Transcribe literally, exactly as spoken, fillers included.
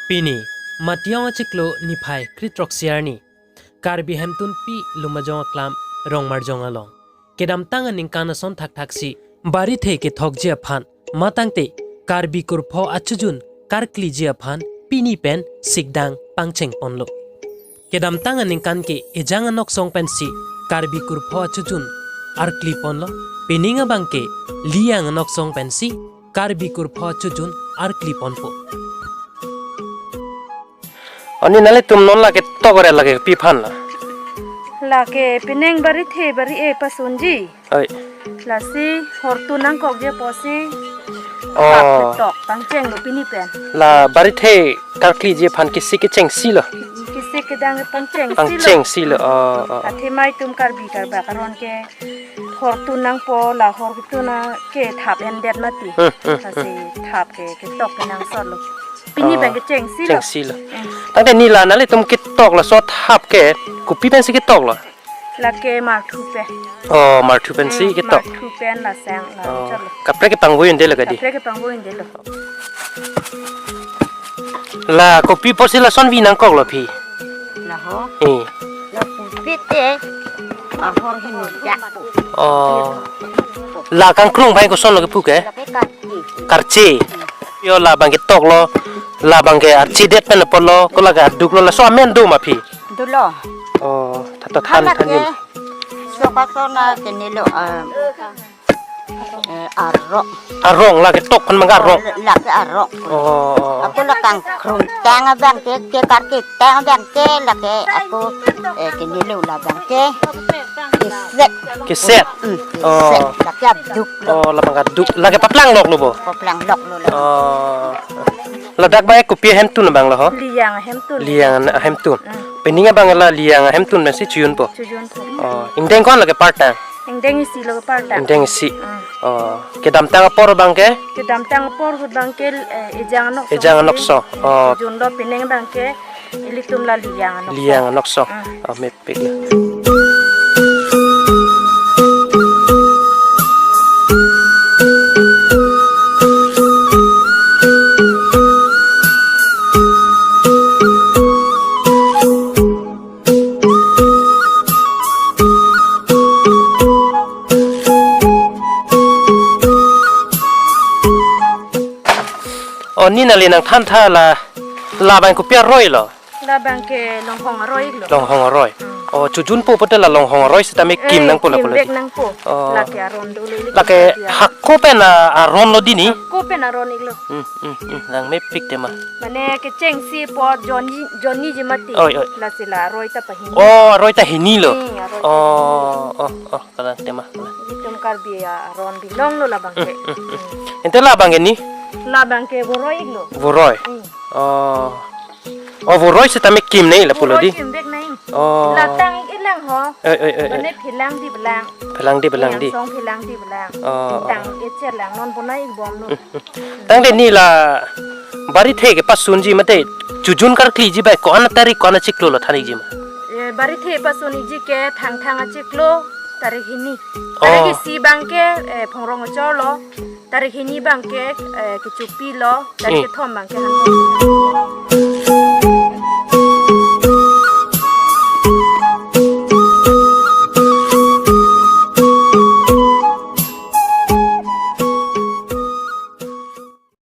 Pini, Mationg achiklo niphai kre-throksi arni, Karbi Hemtunpi Lumajong Aklam Rongmarjong along kedamtang aningkan ason thakthaksi barithe kethokji aphan, matangte Karbi kurpho achojun karkliji aphan pini pen sikdang pangchengponlo. Kedamtang aningkan ke ejang anoksong pensi Karbi kurpho achojun arkliponlo, pining abangke Liyang anoksong pensi Karbi kurpho achojun arkliponpo. Ani nanglitum non lake tok ore lake pi aphan la? Lake pining barithe bari-e pasunji. Oi. Lasi hortu nangkokji apotsi. Oh. Hap ketok pangchenglo pini pen. La barithe karkliji aphan kisi kechengsi lo. Kisi kedang pangchengsi lo. Pangchengsi lo. Oh, oh. Athema itum Karbi Karbak aron ke hortu nangpo, la hortu nang ke thap endet mati. Hmm, hmm, hmm. Lasi thap ke ketok kenangsotlo. Pini, oh, pen kechengsi lo. Chengsi lo. Hmm. Tangte neli la nanglitum ketok laso thap ke kopi pensi ketoklo? Lake marthu pen. Oh, marthu pensi, hmm, ketok. Marthu pen lasang la, oh, chotlo. Kaprek kepangvoi unde lake di. Kaprek kepangvoi undelo. La kopi apotsi lason vi nangkoklo phi? Laho. Eh. La pulpit te. Ahor hini jak. Oh. La kangkrung abang kosonlo kepu ke? Lake karche. Karche. Yo, labang ketoklo. Labang ke archedet pen apotlo, ko lake aduklo, laso amen do ma phi? Dolo. Oh, tha to than, than ke jin. Soka sona kenilo, ah, eh, arong. Arong, la ketok aphan abang arong. Lake arong. Oh. Ako la kangkrung tang abang ke, ke karche tang abang ke, lake ako, eh, kenilo labang ke. Keset. Keset? Hmm, keset. Oh. Lake aduk lo. Oh, labang aduk. Lake paplang loklo bo? Paplang loklo la. Oh. Ladak abang kopi ahemtun abang lo ho? Liyang ahemtun. Liyang ahemtun. Hmm. Pining abang la Liyang ahemtun pensi chojunpo? Chojunpo. Oh, ingdeng ko-an lake partang? Ingdeng isi lo partang. Ingdeng isi. Hmm. Oh, kedamtang apor abang ke? Kedamtang apor ahut abang ke, eh, ejang anoksong. Ejang anoksong. Oh. Chojunlo, pining abang ke ilitum la Liyang anoksong. Liyang anoksong. Hmm. Oh, mepik lo. Oh, neli nangli nangthan tha la, labang kopi aroi lo? Labang ke longhong aroi lo. Longhong aroi. Hmm. Oh, chojunpo pulote la longhong aroi sitame, eh, kim nangpo la kim pulo bek di. Nangpo. Oh. Lake aron dolo ili. Lake kim dia. Hako pen a-, aron lo di ni? Hako pen aron iklo. Hmm, hmm, hmm. Nang mepik tema. Mane kechengsi apot jonni, jonniji mati. Oi, oi. Lasi la aroi ta pahini. Oh, aroi ta hini lo. Hmm, aroi ta hini. Oh, oh, oh, kalang tema. Itum Karbi aron binong lo labang ke. Hmm, hmm, hmm. Ante labang ke ni? Labang ke voroi iklo. Voroi. Hmm. Oh. Oh, voroi sitame kim nangji la pulo di? Voroi kim bek nangji. Oh. La tang ik lang ho. Oi, oi, oi, oi. Mane phelang di belang. Phelang di belang di. Yang song phelang di belang. Oh, oh. Tang ik chelang non bonai ik bomlo. Hmm, hmm. Tangte neli la barithe kepasunji mate chojun karkliji abang ko-an tarik ko-an achiklo lo than ikji ma? Eh, barithe pasun ikji ke Thangthang achiklo tarik hini. Oh. Tarik isi abang ke, eh, Phongrong achor lo. Tarik hini abang ke, eh, Kechopi lo. Tarik, hmm, kethom abang ke Hanhong.